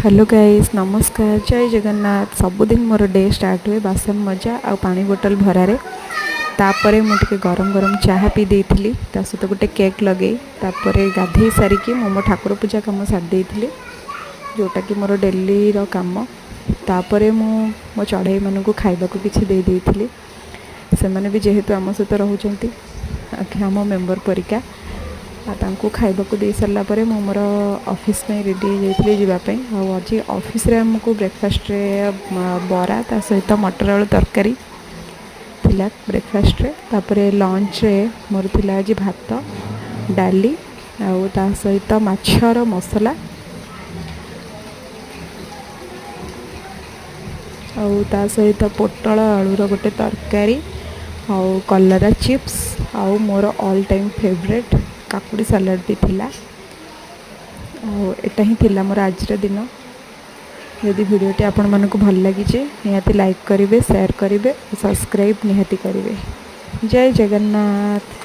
Hello guys, ନମସ୍କାର, ଜୟ ଜଗନ୍ନାଥ। ସବୁଦିନ ମୋର ଡେ ଷ୍ଟାର୍ଟ ହୁଏ ବାସନ ମଜା ଆଉ ପାଣି ବୋଟଲ ଭରାରେ। ତାପରେ ମୁଁ ଟିକେ ଗରମ ଗରମ ଚାହା ପିଇ ଦେଇଥିଲି, ତା ସହିତ ଗୋଟେ କେକ୍ ଲଗେଇ। ତାପରେ ଗାଧେଇ ସାରିକି ମୁଁ ମୋ ଠାକୁର ପୂଜା କାମ ସାରି ଦେଇଥିଲି, ଯେଉଁଟାକି ମୋର ଡେଲିର କାମ। ତାପରେ ମୁଁ ମୋ ଚଢ଼େଇମାନଙ୍କୁ ଖାଇବାକୁ କିଛି ଦେଇ ଦେଇଥିଲି। ସେମାନେ ବି ଯେହେତୁ ଆମ ସହିତ ରହୁଛନ୍ତି, ଆମ ମେମ୍ବର ପରିକା। ଆଉ ତାଙ୍କୁ ଖାଇବାକୁ ଦେଇ ସାରିଲା ପରେ ମୁଁ ମୋର ଅଫିସ୍ ପାଇଁ ରେଡ଼ି ହେଇଯାଇଥିଲି ଯିବା ପାଇଁ। ଆଉ ଆଜି ଅଫିସରେ ଆମକୁ ବ୍ରେକଫାଷ୍ଟରେ ବରା, ତା ସହିତ ମଟର ଆଳୁ ତରକାରୀ ଥିଲା ବ୍ରେକଫାଷ୍ଟରେ। ତାପରେ ଲଞ୍ଚରେ ମୋର ଥିଲା ଆଜି ଭାତ, ଡାଲି ଆଉ ତା ସହିତ ମାଛର ମସଲା ଆଉ ତା ସହିତ ପୋଟଳ ଆଳୁର ଗୋଟେ ତରକାରୀ ଆଉ କଲରା ଚିପ୍ସ ଆଉ ମୋର ଅଲ୍ ଟାଇମ୍ ଫେଭରେଟ୍ କାକୁଡ଼ି ସାଲାଡ଼ ବି ଥିଲା। ଆଉ ଏଇଟା ହିଁ ଥିଲା ମୋର ଆଜିର ଦିନ। ଯଦି ଭିଡ଼ିଓଟି ଆପଣମାନଙ୍କୁ ଭଲ ଲାଗିଛି, ନିହାତି ଲାଇକ୍ କରିବେ, ସେୟାର କରିବେ, ସବସ୍କ୍ରାଇବ୍ ନିହାତି କରିବେ। ଜୟ ଜଗନ୍ନାଥ।